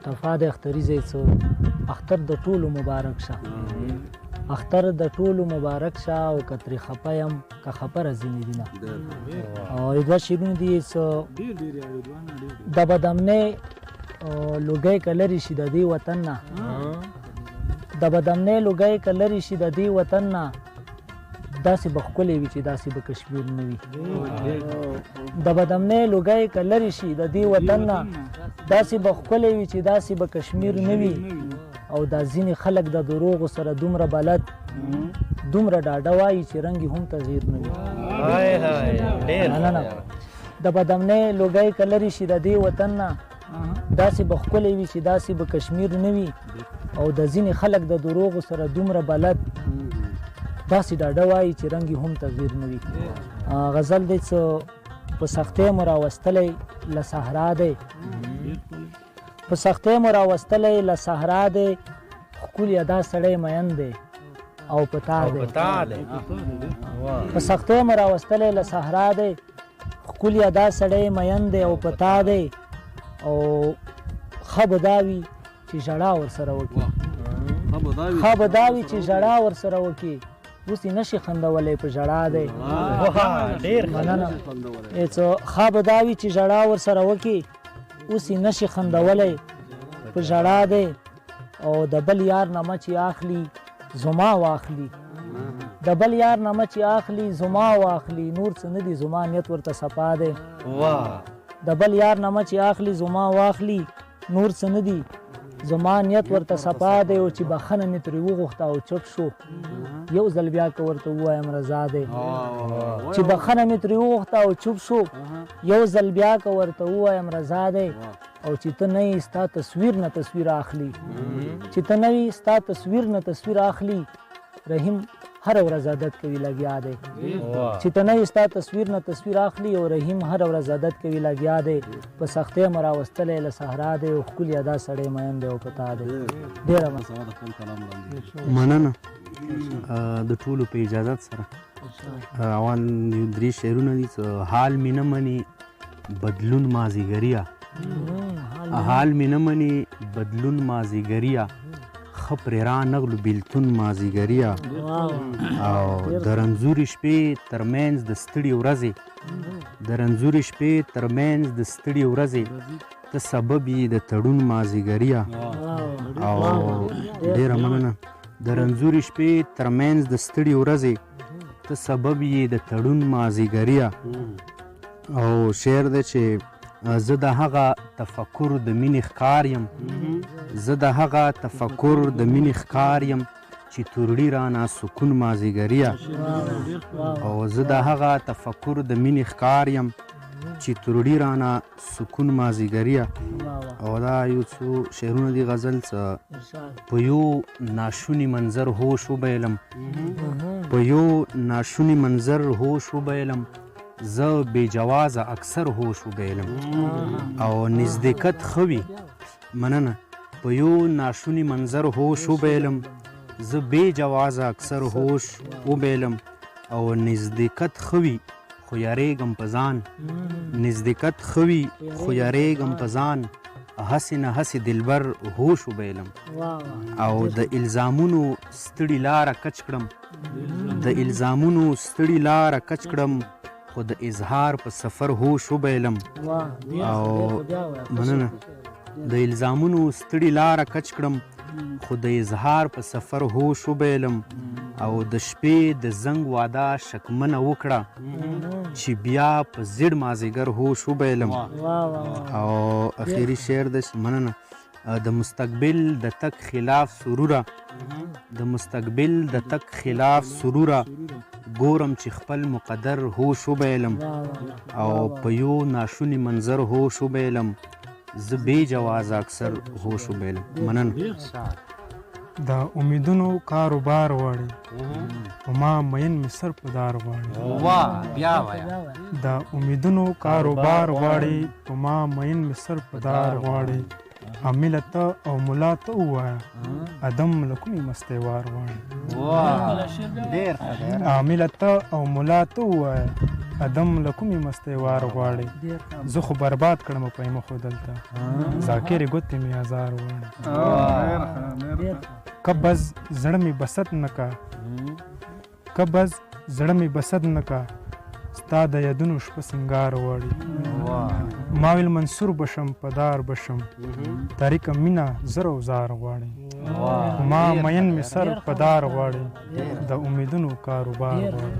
مصطفی د اختریزې څو اختر د ټولو مبارک شه، اختر د ټولو مبارک شه او که ترې خفه یم که خفه راځینې دي نه. او دوه شعرونه دي څه د بدامنۍ لوګی که لرې شي د دې وطن نه، د بدامنۍ لوګی که لرې شي د دې وطن نه، داسې به ښکلی وي چې داسې به کشمیر نه وي. د بدامنۍ لوګی که لرې شي د دې وطن نه، داسې به ښکلی وي چې داسې به کشمیر نه وي. او دا ځینې خلک د دروغو سره دومره بلد، دومره ډاډه وایي چې رنګ یې هم تغییر نه وي. مننه. د بدامنۍ لوګی که لرې شي د دې وطن نه، داسې به ښکلی وي چې داسې به کشمیر نه وي. او د ځینې خلک د دروغو سره دومره بلد، داسې ډاډه وایي چې رنګ یې هم تغییر نه وي. غزل دی څه په سختۍ مو راوستلی له صحرا دی، په سختۍ مو راوستلی له صحرا دی، ښکلي ادا سړی مین دی او په تا دی. په سختۍ مو راوستلی له صحرا دی، ښکلي ادا سړی مین دی او په تا دی. او ښه به دا وي چې ژړا ورسره وکړي، ښه به دا وي چې ژړا ورسره وکړي، اوس یې نشي خندولی په ژړا دی. مننه. ښه به دا وي چې ژړا ورسره وکړي، اوس یې نشي خندولی په ژړا دی. او د بل یار نامه چې اخلي زما واخلي، د بل یار نامه چې اخلي زما واخلي، نور څه نه دي زما نیت ورته صفا دی. د بل یار نامه چې اخلي زما واخلي، نور څه نه دي زما نیت ورته صفا دی. او چې بخښنه مې ترې وغوښته او چپ شو، یو ځل بیا که ورته ووایم رضا دی. چې بخښنه مې ترې وغوښته او چپ شو، یو ځل بیا که ورته ووایم رضا دی. او چې ته نه یې ستا تصویر نه تصویر اخلي، چې ته نه یې ستا تصویر نه تصویر اخلي، رحیم هره ورځ عادت کوي لګیا دی. چې ته نه یې ستا تصویر نه تصویر اخلي، او رحیم هره ورځ عادت کوي لګیا دی. په سختۍ مو راوستلی له صحرا دی، او ښکلي ادا سړی مین دی او په تا دی. ډېره مننه د ټولو په اجازت سره. روان درې شعرونه دي. حال مې نه مني بدلون مازیګریا، حال مې نه مني بدلون مازیګریا، ښه پرې رانغلو بېلتون مازیګریا. او د رنځورې شپې ترمنځ د ستړي ورځې، د رنځورې شپې ترمنځ د ستړي ورځې، ته سبب یې د تړون مازیګریا. او ډېره مننه. د رنځورې شپې ترمنځ د ستړي ورځې، ته سبب یې د تړون مازیګریا. او شعر دی چې زه د هغه تفکر د مینې ښکار یم، زه د هغه تفکر د مینې ښکار یم چې تورړي رانه سکون مازیګریا. او زه د هغه تفکر د مینې ښکار یم چې تورړي رانه سکون مازیګریا. او دا یو څو شعرونه دي غزل. څه په یو ناشوني منظر هوش وبیلم، په یو ناشوني منظر هوش وبیلم، زه بې جوازه اکثر هوش وبیلم. او نزدېکت ښه وي. مننه. په یو ناشوني منظر هوش وبیلم، زه بې جوازه اکثر هوش وبیلم. او نزدېکت ښه وي خو یارېږم په ځان، نزدېکت ښه وي خو یارېږم په ځان، هسې نه هسې دلبر هوش وبیلم. او د الزامونو ستړي لاره کچ کړم، د الزامونو ستړي لاره کچ کړم، خو د اظهار په سفر هوش وبیلم. او مننه. د الزامونو ستړي لاره کچ کړم، خو د اظهار په سفر هوش وبیلم. او د شپې د زنګ واده شکمنه وکړه چې بیا په زیړ مازیګر هوش وبیلم. او اخیری شعر دی. مننه. د مستقبل د تک خلاف سروره، د مستقبل د تک خلاف سروره، ګورم چې خپل مقدر هوش وبیلم. او په یو ناشوني منظر هوش وبیلم، زه بې جوازه اکثر هوش وبیلم. مننه. د امیدونو کاروبار غواړي، په ما مین مې سر په دار غواړي. د امیدونو کاروبار غواړي، په ما مین مې سر په دار غواړي. عامله ته او ملا ته ووایه، ادم له کومې مستۍ وار غواړي. عامله ته او ملا ته ووایه، ادم له کومې مستۍ وار غواړي، زه خو برباد کړم په مخو دلته، ذاکرې ګوتې مې ازار غواړي. کبز زړه مې بسد نه کا، کبز زړه مې بسد نه کا، ستا د یادونو شپه سنګار غواړي. ما ویل منصور بشم په دار بشم، تاریکه مینه زر او زار غواړي. ما مین مې سر په دار غواړي، د امیدونو کاروبار غواړي.